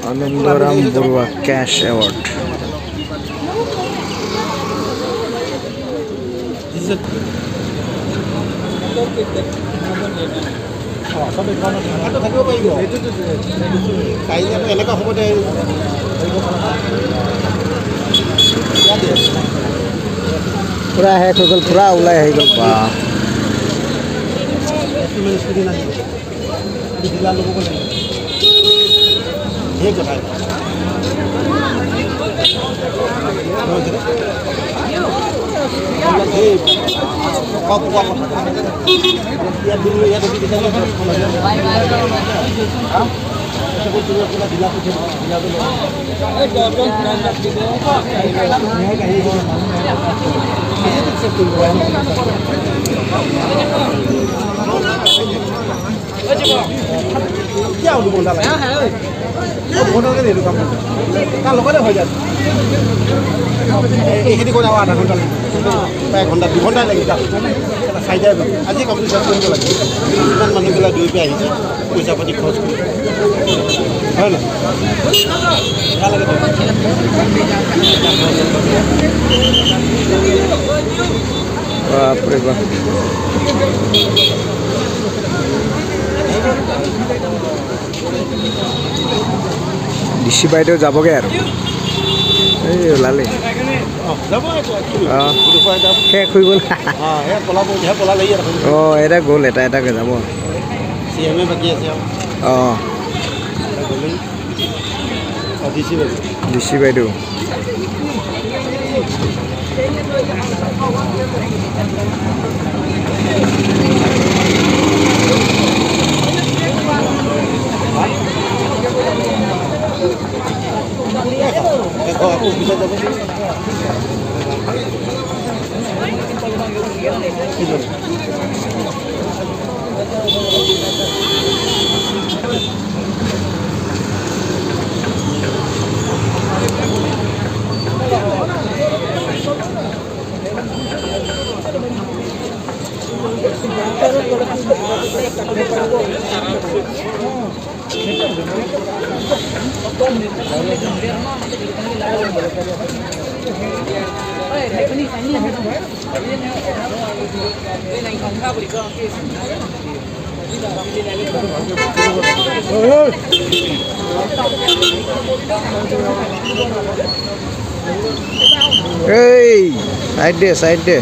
Anandaram Barua cash award. থাকিব পাৰিব এনেকুৱা সময়তে। পূৰা শেষ হৈ গ'ল, পূৰা ওলাই আহি গ'ল বা। স্কুটি নাহিব, ডিলাৰ ল'ব লাগিব। ধেৰ কথা। সেই টকা পোৱা কথা ইয়াত দিলোঁ, ইয়াত ডিলাৰ ডিলাৰটো। কিয় 2 ঘণ্টা লাগে? 2 ঘণ্টা এইটো কাম তাৰ লগতে হৈ যায়। এইখিনি কৰি আৰু আধা ঘণ্টা লাগিব, 1 ঘণ্টা 2 ঘণ্টাই লাগি যাওক। চাৰিটাই বাজিল। আজি কমপ্লিট কৰিব লাগে। ইমান মানুহবিলাক দৌৰি পেলাই আহিছে, পইচা পাতি খৰচ কৰি, হয় নহয়? বেয়া লাগে। বাপৰে বাপ! ডিচি বাইদেউ যাবগৈ আৰু, এই ওলালে। যাব। অঁ, শেষ হৈ গ'ল। পলাব। অঁ, এটা গ'ল, এটা এটাকৈ যাব। চি এমে বাকী আছে আৰু। অঁ। গ'লেই ডি চি বাইদেউ। ডি চি বাইদেউ। আকৌ অফিচত যাব। এই চাইড দে, চাইড দে।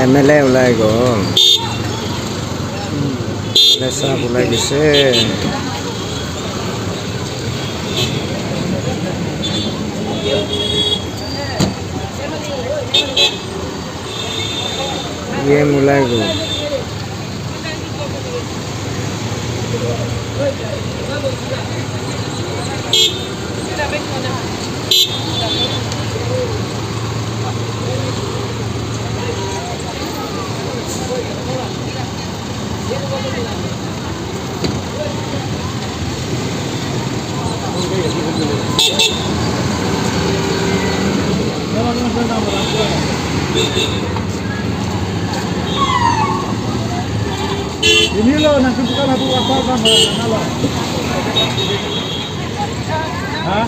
এম এল এ ওলাই গ'ল, এম এল এ চাহ ওলাই গৈছে। এম ওলাই গ'ল। Ini loh, nasi bukan aku apa sama lo. Hah?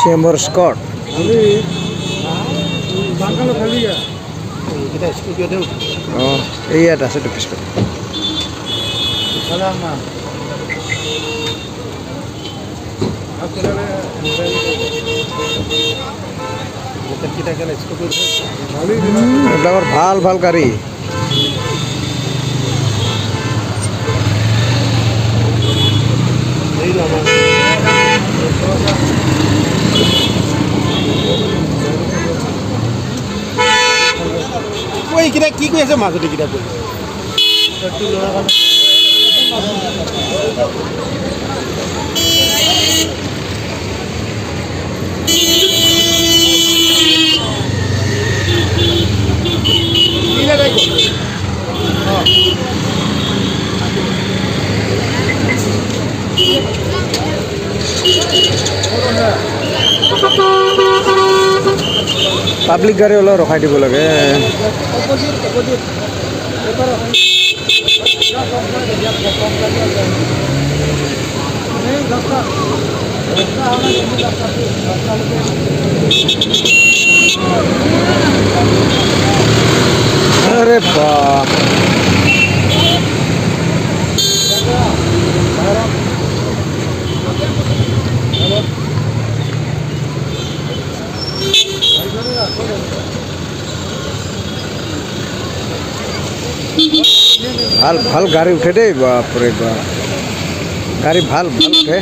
চেমৰ স্কট। এইকেইটা স্কৰপিঅ'তে উঠে। অঁ, এই ইয়াত আছেতো পিছফালে। গোটেইকেইটা কেলা স্কৰপিঅ'ত। এইবিলাকৰ ভাল ভাল গাড়ী। এই আমাৰ ঐ, এইকেইটা কি কৰি আছে মাজতে এইকেইটা কৰি? পাব্লিক গাড়ী অলপ ৰখাই দিব লাগে। আৰে বাপ, ভাল ভাল গাড়ী উঠে দেই। বাপৰে বাপ, গাড়ী ভাল ভাল উঠে।